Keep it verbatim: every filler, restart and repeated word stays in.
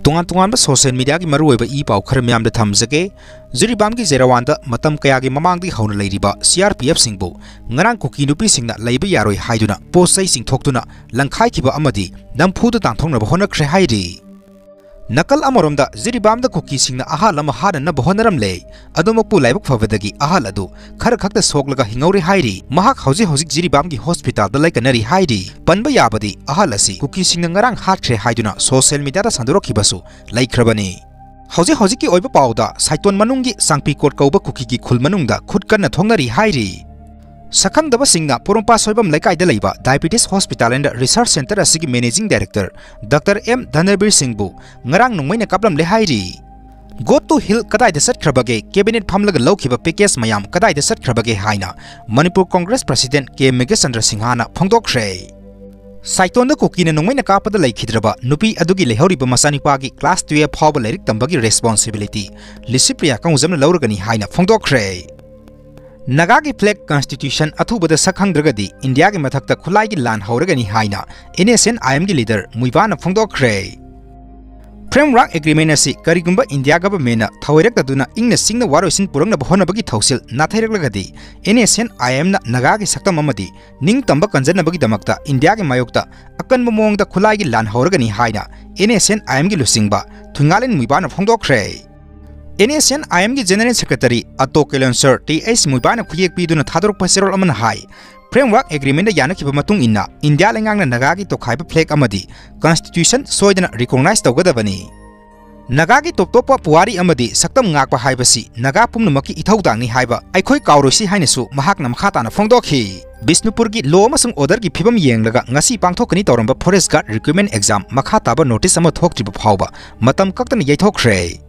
ꯇꯣꯉꯥꯟ ꯇꯣꯉꯥꯟꯕ social mediaꯒꯤ ꯃꯔꯨꯑꯣꯏꯕ ꯏ ꯄꯥꯎ ꯈꯔ ꯃꯤꯌꯥꯝꯗ ꯊꯝꯖꯒꯦ꯫ ꯖꯤꯔꯤꯕꯥꯝꯒꯤ ꯖꯦꯔꯥꯋꯥꯟꯗ ꯃꯇꯝ ꯀꯌꯥꯒꯤ ꯃꯃꯥꯡꯗꯒꯤ ꯍꯧꯅ ꯂꯩꯔꯤꯕ CRPFꯁꯤꯡꯕꯨ ꯉꯔꯥꯡ ꯀꯨꯀꯤ ꯅꯨꯄꯤꯁꯤꯡꯅ ꯂꯩꯕ ꯌꯥꯔꯣꯏ ꯍꯥꯏꯗꯨꯅ ꯄꯣꯠ ꯆꯩ ꯆꯤꯡꯊꯣꯛꯇꯨꯅ ꯂꯪꯈꯥꯏꯈꯤꯕ ꯑꯃꯗꯤ ꯅꯝꯐꯨꯗ ꯇꯥꯟꯊꯣꯛꯅꯕ ꯍꯣꯠꯅꯈ꯭ꯔꯦ ꯍꯥꯏꯔꯤ꯫ ꯅꯥꯀꯜ ꯑꯃꯔꯣꯝꯗ ꯖꯤꯔꯤꯕꯥꯝꯗ ꯀꯨꯀꯤꯁꯤꯡꯅ ꯑꯍꯜ ꯑꯃ ꯍꯥꯠꯅꯅꯕ ꯍꯣꯠꯅꯔꯝꯂꯦ꯫ ꯑꯗꯨꯃꯛꯄꯨ ꯂꯥꯏꯕꯛ ꯐꯕꯗꯒꯤ ꯑꯍꯜ ꯑꯗꯨ ꯈꯔ ꯈꯛꯇ ꯁꯣꯛꯂꯒ ꯍꯤꯡꯍꯧꯔꯦ ꯍꯥꯏꯔꯤ꯫ ꯃꯍꯥꯛ ꯍꯧꯖꯤꯛ ꯍꯧꯖꯤꯛ ꯖꯤꯔꯤꯕꯥꯝꯒꯤ hospitalꯗ ꯂꯥꯏꯀꯠꯅꯔꯤ ꯍꯥꯏꯔꯤ꯫ ꯄꯟꯕ ꯌꯥꯕꯗꯤ ꯑꯍꯜ ꯑꯁꯤ ꯀꯨꯀꯤꯁꯤꯡꯅ ꯉꯔꯥꯡ ꯍꯥꯠꯈ꯭ꯔꯦ ꯍꯥꯏꯗꯨꯅ social mediaꯗ ꯁꯟꯗꯣꯔꯛꯈꯤꯕꯁꯨ ꯂꯩꯈ꯭ꯔꯕꯅꯤ꯫ ꯍꯧꯖꯤꯛ ꯍꯧꯖꯤꯛꯀꯤ ꯑꯣꯏꯕ ꯄꯥꯎꯗ ꯁꯥꯏꯇꯣꯟ ꯃꯅꯨꯡꯒꯤ ꯁꯥꯡꯄꯤꯀꯣꯠ ꯀꯧꯕ ꯀꯨꯀꯤꯒꯤ ꯈꯨꯜ ꯃꯅꯨꯡꯗ ꯈꯨꯠ ꯀꯟꯅ ꯊꯣꯡꯅꯔꯤ ꯍꯥꯏꯔꯤ꯫ ꯁꯛꯈꯪꯗꯕꯁꯤꯡꯅ ꯄꯣꯔꯣꯝꯄꯥꯠ ꯁꯣꯏꯕꯝ ꯂꯩꯀꯥꯏꯗ ꯂꯩꯕ Diabetes Hospital and Research Centre ꯑꯁꯤꯒꯤ Managing Director Doctor M ꯙꯅꯕꯤꯔ ꯁꯤꯡꯕꯨ ꯉꯔꯥꯡ ꯅꯣꯡꯃꯩꯅ ꯀꯥꯞꯂꯝꯂꯦ ꯍꯥꯏꯔꯤ꯫ Go to Hell ꯀꯗꯥꯏꯗ ꯆꯠꯈ꯭ꯔꯕꯒꯦ? Cabinet ꯐꯝꯂꯒ ꯂꯧꯈꯤꯕ package ꯃꯌꯥꯝ ꯀꯗꯥꯏꯗ ꯆꯠꯈ꯭ꯔꯕꯒꯦ ꯍꯥꯏꯅ Manipur Congress President K Meghachandra ꯁꯤꯡꯍꯅ ꯐꯣꯡꯗꯣꯛꯈ꯭ꯔꯦ꯫ ꯁꯥꯏꯇꯣꯟꯗ ꯀꯨꯀꯤꯅ ꯅꯣꯡꯃꯩꯅ ꯀꯥꯞꯄꯗ ꯂꯩꯈꯤꯗ꯭ꯔꯕ ꯅꯨꯄꯤ ꯑꯗꯨꯒꯤ ꯂꯩꯍꯧꯔꯤꯕ ꯃꯆꯥꯅꯤꯄꯥꯒꯤ class twelve ꯐꯥꯎꯕ ꯂꯥꯏꯔꯤꯛ ꯇꯝꯕꯒꯤ responsibility ꯂꯤꯁꯤꯄ꯭ꯔꯤꯌꯥ ꯀꯪꯒꯨꯖꯝꯅ ꯂꯧꯔꯒꯅꯤ ꯍꯥꯏꯅ ꯐꯣꯡꯗꯣꯛꯈ꯭ꯔꯦ꯫ ꯅꯥꯒꯥꯒꯤ flag constitution ꯑꯊꯨꯕꯗ ꯁꯛꯈꯪꯗ꯭ꯔꯒꯗꯤ ꯏꯟꯗꯤꯌꯥꯒꯤ ꯃꯊꯛꯇ ꯈꯨꯠꯂꯥꯏꯒꯤ ꯂꯥꯟ ꯍꯧꯔꯒꯅꯤ ꯍꯥꯏꯅ NSCN-IMꯒꯤ leader ꯃꯨꯏꯕꯥꯅ ꯐꯣꯡꯗꯣꯛꯈ꯭ꯔꯦ꯫ Framework Agreement ꯑꯁꯤ ꯀꯔꯤꯒꯨꯝꯕ ꯏꯟꯗꯤꯌꯥ governmentꯅ ꯊꯧꯑꯣꯏꯔꯛꯇꯗꯨꯅ ꯏꯪꯅ ꯆꯤꯛꯅ ꯋꯥꯔꯣꯏꯁꯤꯟ ꯄꯨꯔꯛꯅꯕ ꯍꯣꯠꯅꯕꯒꯤ ꯊꯧꯁꯤꯜ ꯅꯥꯊꯩꯔꯛꯂꯒꯗꯤ NSCN-IMꯅ ꯅꯥꯒꯥꯒꯤ ꯁꯛꯇꯝ ꯑꯃꯗꯤ ꯅꯤꯡꯇꯝꯕ ꯀꯟꯖꯅꯕꯒꯤꯗꯃꯛꯇ ꯏꯟꯗꯤꯌꯥꯒꯤ ꯃꯥꯌꯣꯛꯇ ꯑꯀꯟꯕ ꯃꯑꯣꯡꯗ ꯈꯨꯠꯂꯥꯏꯒꯤ ꯂꯥꯟ ꯍꯧꯔꯒꯅꯤ ꯍꯥꯏꯅ NSCN-IMꯒꯤ ꯂꯨꯆꯤꯡꯕ ꯊꯨꯏꯉꯥꯂꯦꯟ ꯃꯨꯏꯕꯥꯅ ꯐꯣꯡꯗꯣꯛꯈ꯭ꯔꯦ꯫ NSCN-IMꯒꯤ General Secretary ꯑꯇꯣ ꯀꯦꯂꯦꯟꯁꯔ ꯇꯤ ꯑꯩꯆ ꯃꯨꯏꯕꯥꯅ ꯈꯨꯌꯦꯛ ꯄꯤꯗꯨꯅ ꯊꯥꯗꯣꯔꯛꯄ ꯆꯦꯔꯣꯜ ꯑꯃꯅ ꯍꯥꯏ, Framework Agreement ꯌꯥꯅꯈꯤꯕ ꯃꯇꯨꯡ ꯏꯟꯅ ꯏꯟꯗꯤꯌꯥ ꯂꯩꯉꯥꯛꯅ ꯅꯥꯒꯥꯒꯤ ꯇꯣꯈꯥꯏꯕ flag ꯑꯃꯗꯤ constitution ꯁꯣꯏꯗꯅ recognize ꯇꯧꯒꯗꯕꯅꯤ꯫ ꯅꯥꯒꯥꯒꯤ ꯇꯣꯞ ꯇꯣꯞꯄ ꯄꯨꯋꯥꯔꯤ ꯑꯃꯗꯤ ꯁꯛꯇꯝ ꯉꯥꯛꯄ ꯍꯥꯏꯕꯁꯤ ꯅꯥꯒꯥ ꯄꯨꯝꯅꯃꯛꯀꯤ ꯏꯊꯧꯗꯥꯡꯅꯤ ꯍꯥꯏꯕ ꯑꯩꯈꯣꯏ ꯀꯥꯎꯔꯣꯏꯁꯤ ꯍꯥꯏꯅꯁꯨ ꯃꯍꯥꯛꯅ ꯃꯈꯥ ꯇꯥꯅ ꯐꯣꯡꯗꯣꯛꯈꯤ꯫ ꯕꯤꯁꯅꯨꯄꯨꯔꯒꯤ law ꯑꯃꯁꯨꯡ orderꯒꯤ ꯐꯤꯕꯝ ꯌꯦꯡꯂꯒ ꯉꯁꯤ ꯄꯥꯡꯊꯣꯛꯀꯅꯤ ꯇꯧꯔꯝꯕ forest guard recruitment exam ꯃꯈꯥ ꯇꯥꯕ notice ꯑꯃ ꯊꯣꯛꯇ꯭ꯔꯤꯕ ꯐꯥꯎꯕ ꯃꯇꯝ ꯀꯛꯇꯅ ꯌꯩꯊꯣꯛꯈ꯭ꯔꯦ꯫